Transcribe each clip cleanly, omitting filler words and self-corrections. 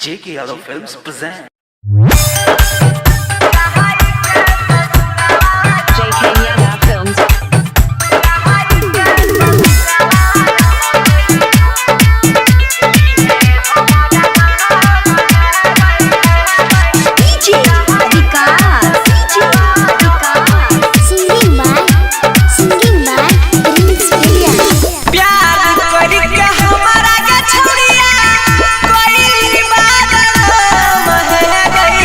JK Yadav Films present. JK Yadav Films. DJ Vikas, DJ Vikas, singing by Prince India. प्यार करके हमारा के छोड़िया कोई बदनाम है गई।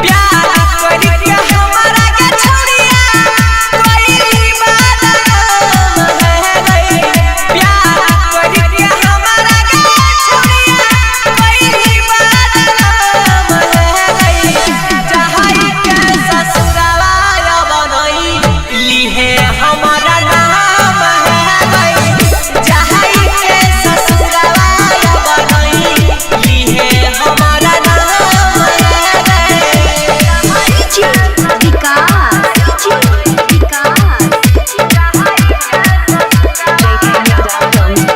प्यार करके हमारा के छोड़िया कोई बदनाम है गई। प्यार करके हमारा के छोड़िया कोई बदनाम है गई। चाहे के ससुरावा बनई लिहे हमारा नाम है गई। चाहे के ससुरावा बनई लिहे हमारा नाम है गई। DJ Vikas, DJ Vikas, JK Yadav Films.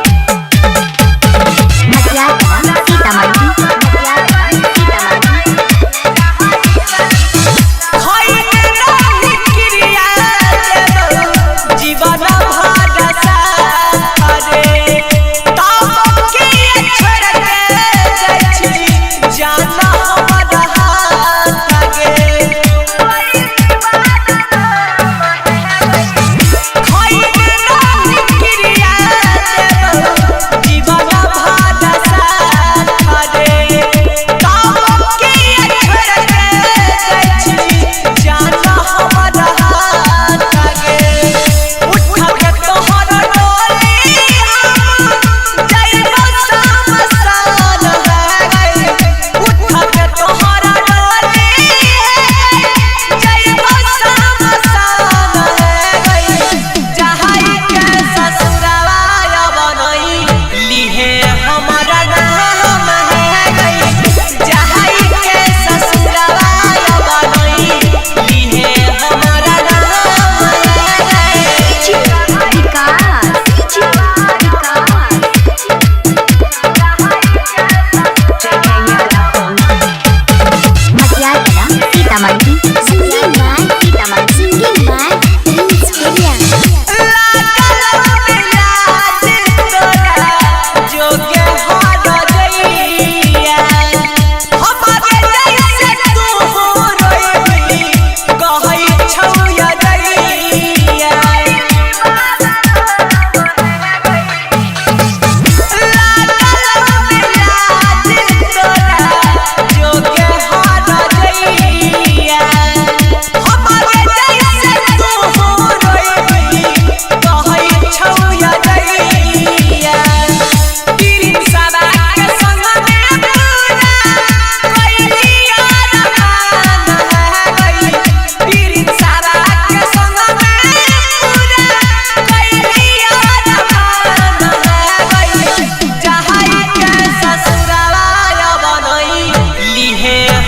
Madhyapura, Sitamarhi, Madhyapura, Sitamarhi. खइले नाही क्रिया देबौ जीवन भर सारे। तब के छोड़ के जाइ छी जान हमर हाथ गे। खइले नाही क्रिया देबौ जीवन भर सारे। तब के छोड़ के जाइ छी जान हमर हाथ गे। उठ के तोहर डोली हम जइबौ शमशान है गई। उठ के तोहर डोली जइबौ शमशान है गई। चाहे के ससुरावा बनई लिहे हमारा नाम है गई। चाहे के ससुरावा बनई लिहे हमारा नाम है गई। DJ Vikas, DJ Vikas, JK Yadav Films. Madhyapura, Sitamarhi, singing by Sitamarhi, singing by Prince India.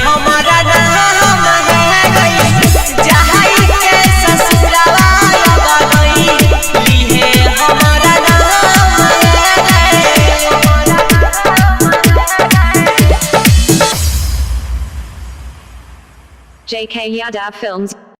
हमारा नाम है गई। चाहे के ससुरावा बनई लिहे हमारा नाम है गई। JK Yadav Films.